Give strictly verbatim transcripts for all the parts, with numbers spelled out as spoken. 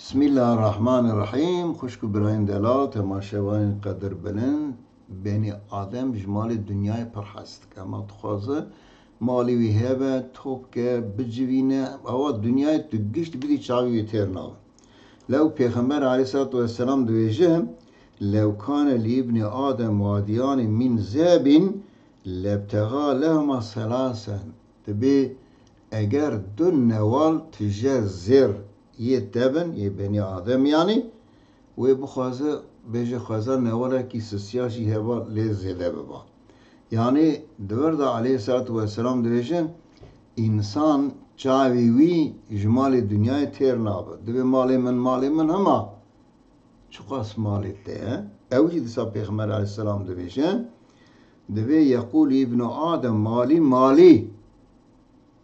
Bismillahirrahmanirrahim. Xwişk û birayên delal, temaşevanên qedirbilind, benî Adem ji malê dinyayê pir hez dike. Hema dixwaze malê wî hebe, top ke, bicivîne, awa dinyayê tu gişt bidî çavê wî têr nabe. Lew Pêxember aleyhissalatu vesselam dibêje, "Lew kane li ibnî Adem wadiyani min zehebin lebtega lehuma selasen." Dibê eger du newal tije zêr yê te bin, yê benî Adem yanî, wê bixwaze bêje xweza newalekî sisiya jî heva lê zêde biba. Yanî di vir de aleyhissalatu vesselam dibêje, însan çavê wî ji malê dinyayê têr nabe. Dibê malê min, malê min hema çiqas malê te ye? Ew jî dîsa Pêxember aleyhisselam dibêje, dibê yeqûl îbnu Adem malî malî.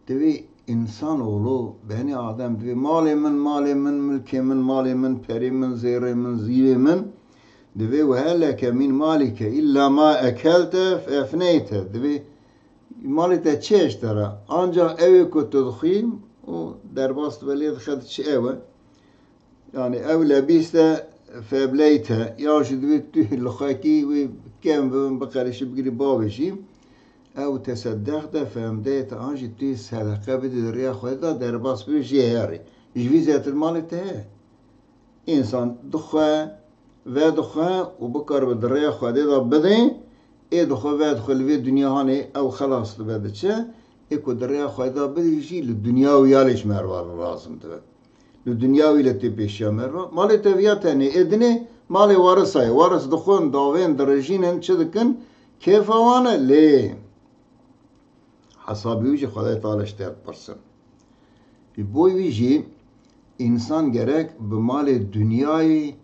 Divê însan oğlu, benî Adem, divê malê min, malê min, milkê min, malê min, perê min, zêrê min, zîvê min. Divê we helleke min malike illa ma ekelte fe efneyte. Divê malê te çi eşt te re? Ancak ew ê ku tu dixwî û derbas dibe lê dixe diçe ew e. Yani ew lebîste febleyte, ya jî divê tu li xwekî wê kem bibin, biqerişî bigirî bavêjî. Ew teseddexte femdeyte, an jî tu sedeqe bidî di rêya Xwedê de derbas bibî jê herî. Ji vî zêtir malê te heye. Însan dixwe, vedixwe û bikaribe di rêya Xwedê de bidê, ê dixwe, vedixwe li vê dinya hanê ew xelas dibe diçe, ê ku di rêya Xwedê de bidî jî li dinya û ya lê ji merva re lazim dibe. Li dinya wî le tê pêşiya merva. Malê te viya tenê, ê dinê malê warisa ye. Waris dixwin, davên, dirijînin, çi dikin? Kêfa wan e, lê hesabê wî jî Xwedayê Teala ji te dipirsin. Ji bo wî jî însan gerek bi malê dinyayê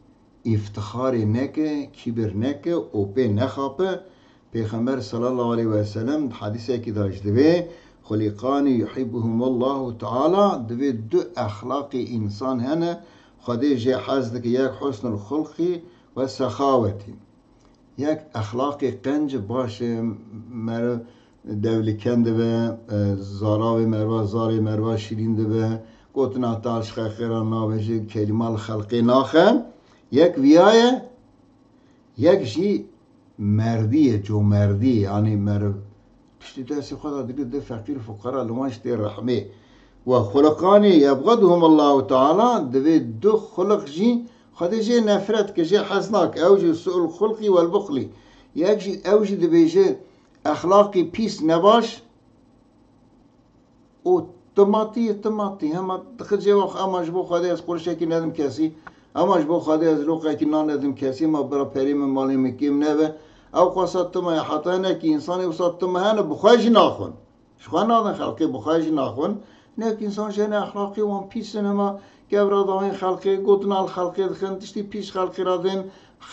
îftixarê neke, kîbir neke û pê nexape. Pêxember sallallahu aleyhi ve sellem di hedîsekî de jî divê, "Xuliqani yuhibbuhumullahu teala", divê du exlaqê însan hene, Xwedê jê hez dike, yek husnul xulqî ve sexawetî. Yek exlaqê qenc baş e, meriv dewliken dibe, e, zaravê merva, zarê merva şîrîn dibe, gotina tal ji xelqê re nabêje, kelîma li xelqê naxe. Yek viya ye, yek jî merdî ye, comerdî ye, yanî meriv tiştî destê xwe de digire, di feqîr fuqara li wan jî tê rehmê. Ve xuliqanî yebxeduhumullahu teala, divê du xuliq jî Xwedê jê nefret ke, jê hez nake, ew jî su'ul xulqî wel buxlî. Yek jî, ew jî dibêje exlaqî pîs, nebaş û timatî ye, timatî. Hema dixit cêba xwe, ema ji bo Xwedê ez qurişekî nedim kesî, ema ji bo Xwedê ez loqekî nan nedim kesî, ema bira perê min, malê min kêm nebe. Ew xwesa tima ye, heta hinekî însanê wisa tima hene, bi xwe jî naxwin. Ji xwe nadin xelqê, bi xwe jî naxwin. Hinek însan jî hene exlaqê wan pîs in, hema kevra dawên xelqê, gotina li xelqê dixin, tiştî pîs xelqê re dên,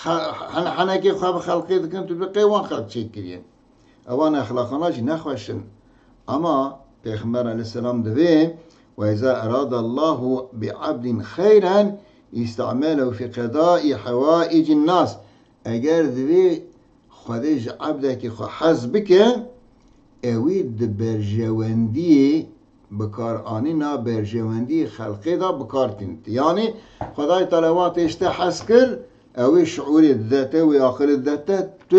xe-, hen-, henekê xwe bi xelqê dikin, tu dibê qey wan xelq çêkiriye. Evan exlaqana jî nexweş in. Ama Pêxember aleyhisselam divê, "Ve izâ eradallahu bi abdin xeyren istamelehu fi qedai hewaicin nas." Eger divê Xwedê ji ebdekî xwe hez bike, ewî di berjewendiyê bikaranîna berjewendiyê xelqê de bikar tînit. Yanî Xwedayê Teala wextê ji te hez kir, ewî şiûrê dide te, wî aqilê dide te, tu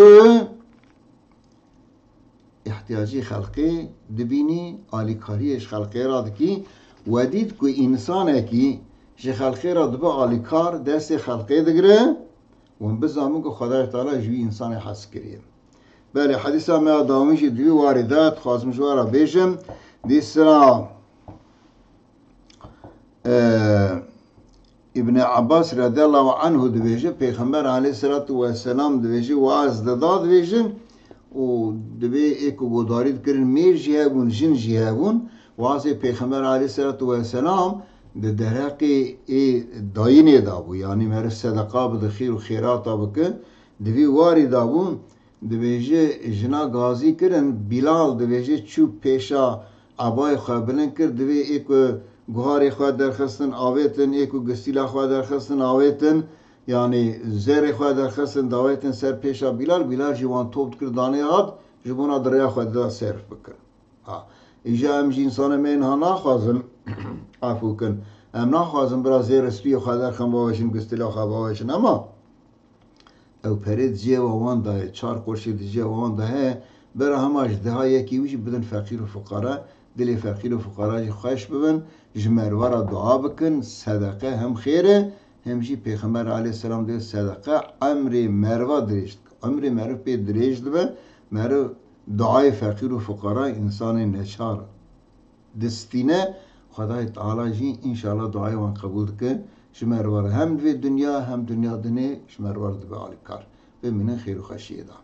îhtiyacî xelqê dibînî, alîkariyê ji xelqê re dikî. We dît ku însanekî ji xelqê re dibe alîkar, destê xelqê digire, hûn bizanin ku Xwedayê Teala ji wî însanê hez kiriye. Belê, hedîsa me ya dawîn jî di wî warî de, dixwazim ji we re bêjim. Dîsa, e, Îbn Abbas radiyallahu anhu dibêje, Pêxember aleyhissalatu vesselam dibêje, waaz dida dibêjin û dibê ê ku godarî dikirin mêr jî hebûn, jin jî hebûn. Waazê Pêxember aleyhissalatu vesselam di dereqê ê dayînê de bû. Yanî meriv sedeqa bide, xêr û xêrata bike. Di vî warî de bû. Dibêje, jina gazî kirin, Bîlal dibêje, çû pêşa ebayê xwe bilind kir, divê ê ku guharê xwe derxistin, avêtin, ê ku gistîla xwe derxistin, avêtin, yanî zêrê xwe derxistin, dawêtin ser pêşa Bîlal. Bîlal jî wan top dikir, danê hat, ji bona di rêya Xwedê de serf bikin. Ha. Îja em ji însanê me yên ha naxwazin, efû kin. Em naxwazin bira zêr stûyê xwe derxin, bavêjin, gustilê xwe bavêjin, ama ew perê di cihê wan de ye, çar qurşî di cihê wan de heye, bira hema ji deha yekî wî jî bidin feqîr û fuqara, dilê feqîr û fuqara jî xweş bibin, ji merva re dua bikin, sedeqe hem xêr e, hem jî Pêxember aleyhisselam dê sedeqe emrê merva dirêj dike. Emrê meriv pê dirêj dibe, meriv duayê feqîr û fuqara, însanê neçar distîne, Xwedayê Teala jî înşallah duayê wan qebûl dike. Ji merva re hem di vê dinya hem dinya dinê ji merva re dibe alîkar. Bimînin xêr û xweşiyê de.